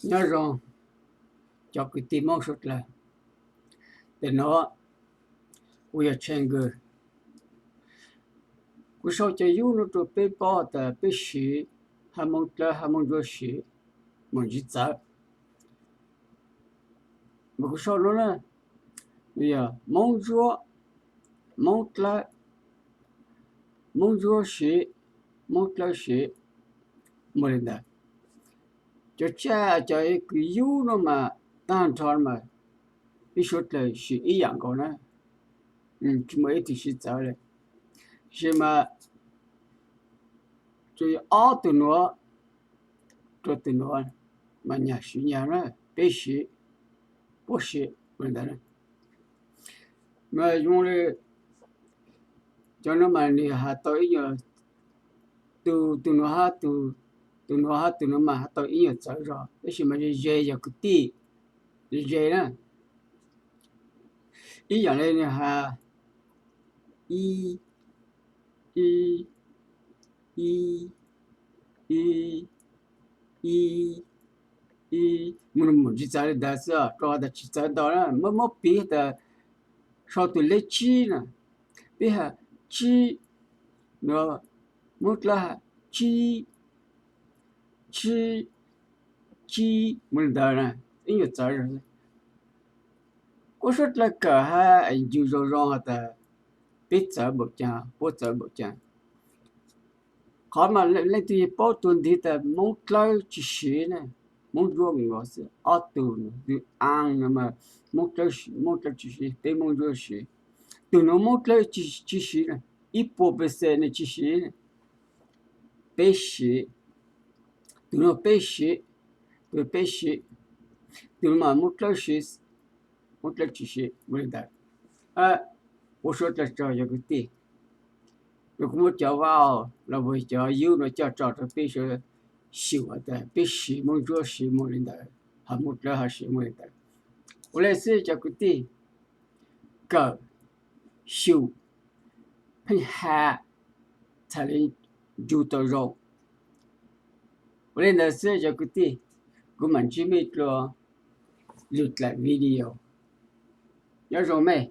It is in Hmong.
Nyob zoo cov kwv tij Hmoob suav dlawg. Tes nuav kuv yog Tshee Nkws. Kuv sau cov yub nuav rua peb paub tas peb siv hab Moob Dlawb hab Moob Ntsuab siv moog ntsiv txawv. Mas kuv sau nuav na, yog Moob Ntsuab, Moob Dlawb, Moob Ntsuab siv, Moob Dlawb siv, moog le ntawd. Cov tsaj cov kws yub nuav mas taag nrho mas peb suav dlawg siv ib yaam nkaus na, tsi muaj ib tug siv txawv le. Sis mas tsuas yog ob tug nuav rua tug nuav mas nyag siv nyag na, peb siv, puab siv ua le ntawd. Mas zoo le cov nuav mas nwg has tau ib nyuag, tug, tug nuav hab tug, tug nuav hab tug nuav mas has tau ib nyuag txawv zog, tab sis mas ze ze yog kwv tij, ze ze na. Ib yaam le nwg has ib, ib, ib, ib, ib, ib, moog ntsiv txawv le ntawd xwb, rua tas tsis txawv ntau na, muab, muab piv tas sau tug leb tsib na, peb has tsib, nuav Moob Dlawb has tsib, tsib, tsib, moog le ntawd na, ib nyuag txawv zog. Kuv suav dlawg kawm hab ncu zoo zoo has tas peb txawv npaum caag, puab txawv npaum caag. Qhov mas leej twg paub tuag nti tas Moob Dlawb tsi siv ne, Moob Ntsuab nkaus xwb, ob tug, tug aa no mas Moob Dlawb, Moob Dlawb tsi siv, peb Moob Ntsuab siv. Tug nuav Moob Dlawb tsi siv na, ib puas percent ne tsi siv. Peb siv, tug nuav peb siv, tug nuav peb siv, tug nuav mas Moob Dlawb siv, Moob Dlawb tsi siv, ua le ntawd. Kuv suav dlawg tsaug cov kwv tij, kuv muab cov vau los ua cov yub nuav coj tso rua peb suav xyum has tas peb siv Moob Ntsuab siv moog le ntawd, hab Moob Dlawb ho siv moog le ntawd. Ua le xwb cov kwv tij, kawm, xyum, pheej has, txhad le ncu tau zoo. Ua le ntawd xwb cov kwv tij, kuv mam ntsib mej dlua lwm dlaim video. Nyob zoo mej.